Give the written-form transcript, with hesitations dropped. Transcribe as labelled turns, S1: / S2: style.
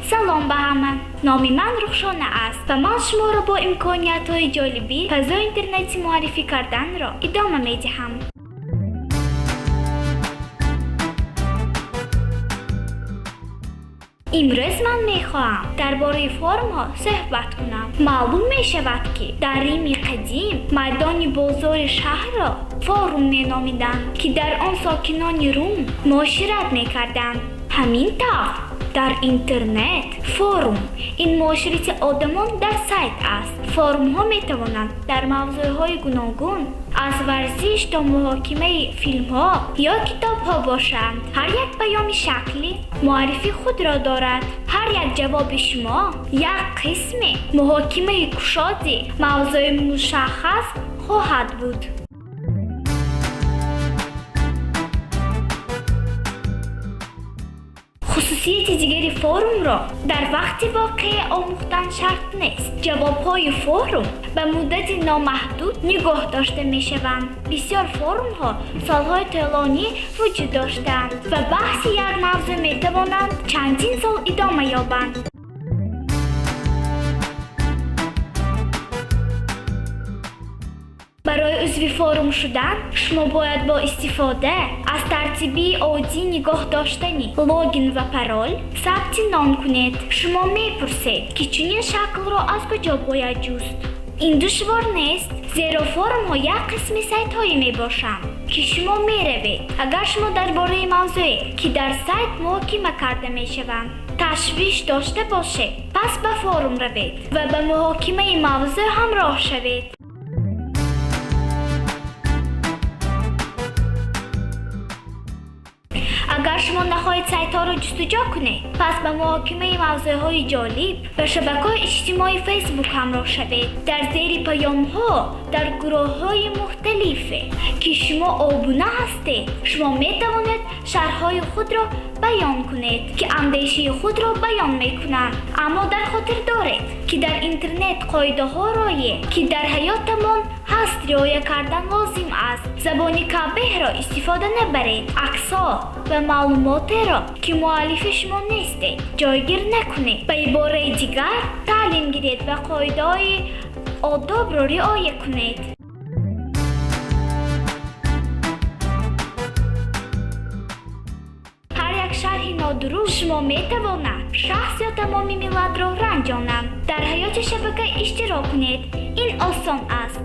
S1: Салом ба ҳама. Номи ман Рухшона аст ва ман шуморо бо имкониятҳои ҷолиби фазои интернетӣ муаррифӣ карданро идома медиҳам. Имрӯз ман мехоҳам дар бораи форумҳо суҳбат кунам. Маълум мешавад, ки дар Рими қадим майдони бозори шаҳрро форум меномиданд, ки дар он сокинони Рум муошират мекарданд. Ҳамин тавр дар интернет форум ин муоширати одамон дар сайт аст. Форумҳо метавонанд дар мавзӯъҳои гуногун аз варзиш то муҳокимаи филмҳо ё китобҳо бошанд. Ҳар як паёми шаклӣ муаррифи худро дорад. Ҳар як ҷавоби шумо як қисми муҳокимаи кушоди мавзӯи мушаххас хоҳад буд. Хусусияти дигари форумро дар вақти воқеа омӯхтан шарт нест. Ҷавобҳои форум ба муддати номаҳдуд нигоҳ дошта мешаванд. Бисёр форумҳо солҳои тӯлонӣ вуҷуд доштаанд ва баҳси як мавзӯъ метавонанд чандин сол идома ёбанд. Барои узви форум шудан шумо бояд бо истифода аз тартибии оддӣ нигоҳ доштани логин ва парол сабти ном кунед. Шумо мепурсед, ки чунин шаклро аз куҷо бояд ҷуст. Ин душвор нест, зеро форумҳо як қисми сайтҳое мебошанд, ки шумо меравед. Агар шумо дар бораи мавзӯе, ки дар сайт муҳокима карда мешаванд, ташвиш дошта бошед, пас ба форум равед ва ба муҳокимаи мавзӯъ ҳамроҳ шавед. Агар шумо нахоҳед сайтҳоро ҷустуҷӯ кунед, пас ба муҳокимаи мавзӯъҳои ҷолиб ба шабакаҳои иҷтимоии Фейсбук ҳамроҳ шавед. Дар зери паёмҳо дар гурӯҳҳои мухталифе, ки шумо обуна ҳастед, шумо метавонед шарҳҳои худро баён кунед, ки андешаи худро баён мекунанд. Аммо дар хотир доред, ки дар интернет қоидаҳорое, ки дар ҳаётамон ҳаст, риоя кардан лозим аст. Забони қабеҳро истифода набаред. Аксҳо ва маълумотеро, ки муаллифи шумо нестед, ҷойгир накунед. Ба ибораи дигар, таълим гиред ва қоидаҳои одобро риоя кунед. Ҳар як шарҳи нодуруст шумо метавонад шахс ё тамоми миллатро ранҷонад. Дар ҳаёти шабака иштирок кунед. Ин осон аст.